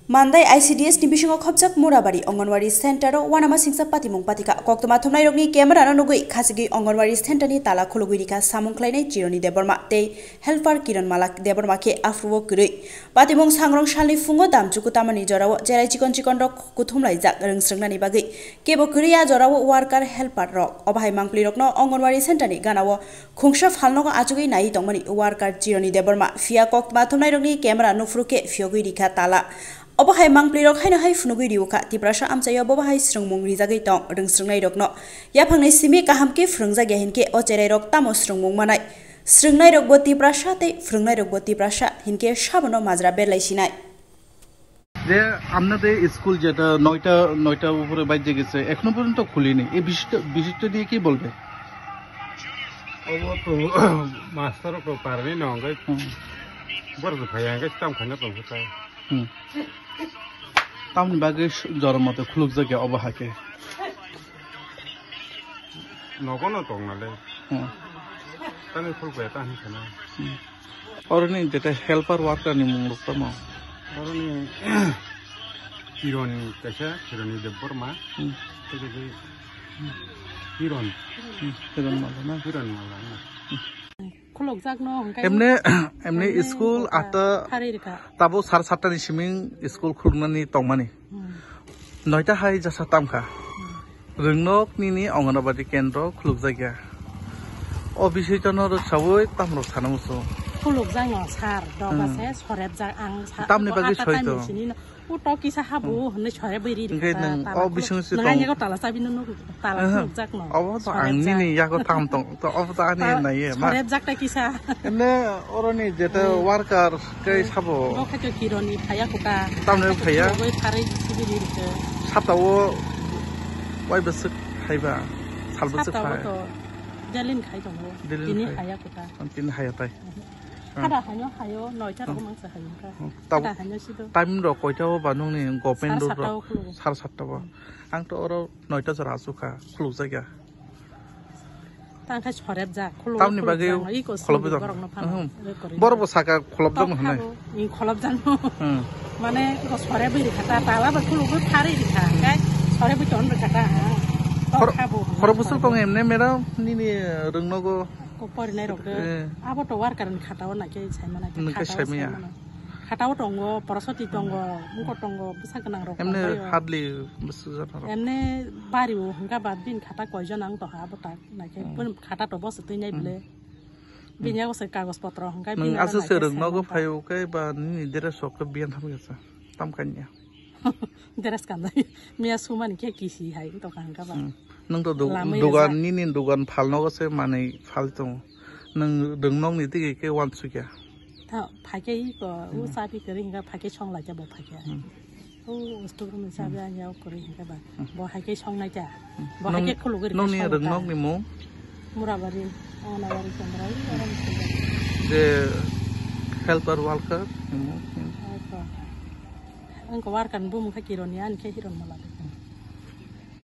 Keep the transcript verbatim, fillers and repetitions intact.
Mandai I C D S ni bisingo khopjak Murabari Anganwadi Center o uanama singsa patimung patikha. Koktwma thumnairokni camera no nugwi khachigwi Anganwadi Center ni tala khulugwi rikha samung khlainai Chironi Debbarma tei helper Kiron Mala Debbarma khe aphuru o kwrwi. Patimung sangrong salni phungo damchuku tamani jorao cherai chikon chikon rok kuthumlaijak rwngsrwngnani bagwi. Kebo kwrwi a jorao worker helper rok. Obo hai mangpli rokno Anganwadi Center ni gana o khungsa phalnogo achugwi naiwi tongmani worker Chironi Debbarma. Phiya koktwma thumnairokni camera nukphuru khe phiyogwi rikha tala. Obo hai mangpli rok haino hai phunugwi riwkha. Tiprasa amchaio bobo hai swrwngmung rijagwi tong rwngsrwngnairokno. Yaphangni simi kaham khe phwrwngjakya hinkhe o cherairok tamo swrwngmung manai? Swrwngnairokbo Tiprasa tei phwrwngnairokbo Tiprasa hinkhe sabono majra berlai sinai. যে আপনাদের স্কুল যেটা নয়টা নয়টা উপরে বাজে গেছে, এখনো পর্যন্ত খুলেনি, এই বিষয়টা বিষয়টা দিয়ে কি বলবে? Obo to master rok to parani no hwnkhai Hmm. borok to phaiya hwnkhai tam khaina tongkha ta. Hmm. Tamni bagwi s-, jorom mote khuluk jakya obo hake. Nogo no tong nale. Hmm. Tani khuluk ya ta hin sana. Hmm. Oroni jeta helper worker ni mung rok tamo. Oroni Kiron kaisa, Kironi Debbarma. Hmm. Tei kaisa Kiron. Hmm. Kiron Mala na? Kiron Mala na. Khulukjakno hwnkhe Emne, emne emne school kota ata phari rikha. Tabo sar satta ni siming school khuluknani tongmani. Hmm. Noita hai jasa tamkha. Hmm. Rwngnok nini Anganwadi kendro khulukjakya. O bisingtwi no rwksaui tamrok sana muchung. Khulukjakno sar, doga Hmm. se sorebjak ang sa-, Tamni o bagwi ata soi tamni to. Sini no. O to kisa habu Hmm. hwnwi sore bwrwi Hwnkhe rikha ta, nwng tala o khuluk-, bising se nwng tong- ani ko tala chabi no nuk, tala Aha. Khulukjakno. Obo to ang sorebjak. Nini yago tam tong, to obo to ani Ta-, naiye ma. Sorebjak ta kisa. Ene oroni jeta Hmm. worker kai Hmm. sabo. Bo khaito Kironi phaya kuta. Tamni Khaito phaya? Kirogoi pharwi sibiri rikha. Sata o wai bwswk khaiba, sal bwswk Sata o khai. To delin khai tongo. Delin Tini khai. Phaya kuta. Tini haya tai. Hmm. Hada haino hayo, noita rok Hmm. mangsa hayo kha. Hmm. Tabo Hada haino sido. Time rok koita o ba nungni government Sar rok satta o khulugo. Sar satta o. Hmm. Ang to oro noita jora asukha, khulukjakya. Tang khai sorebjak, khulugo Tamni bagwi khulukjak, iko khulukjak. Sindi borok no phano, Hmm. re kori. Borok bo saka khulukjak Tok hwnwi. Khabo, ing khulukjak no. Hmm. Mane iko sore bwrwi kha ta, tala ba khulugo phari rikha, Hmm. kai sore bwrwi ton rikha ta, ha. Tok Khor-, khabo, khoro bwswk tong emne madam, nini rwngnogo. Ko porinai rok de. Eh. Abo to worker ni khata o nai khe sai mana khe Nung khe khata o sai maya. Sai mana. Khata o tongo, porosoti tongo, mungko tongo, bwsa gwnang rok Emne tongo. Hardly bwswk jana rok. Emne bari o hwnkha ba bin khata koi jon ang to ha abo ta nai khe Hmm. Bun khata to bo se twi nai Hmm. Bile. Hmm. Bin yago se kagoj potro hwnkha Nung bin aro aswk nai se khe rwng sai nogo mangkha. Phai o khe ba nini dress rok khe biyan tham khe sa. Tam kanya. Dress kanjak. Miya sumani khe kisi hai wngtokha hwnkha ba. Hmm. Nwng to dug-, Lamwi dugan rwjak. Nini dugan phalnogo se manwi phal tongo. Nwng rwngnok ni tigi khe uansukya. Tha, phaikhe iko, u Hmm. chabi kwrwi hwnkha phaikhe songlaikha bo phaikhe. Hmm. U stock room ni chabi Hmm. ani yao kwrwi hwnkha ba. Hmm. Bo haikhe songnai kha. Hmm. Bo Nwng, haikhe khulugwi rwkha nongni songkha. Rwngnok ni mung? Murabari, Anganwadi Kendra, oro ni songkha. Je helper worker ni mung? Oko. Ang ko worker ni bumung kha Kironi, ani khe Hiron Mala.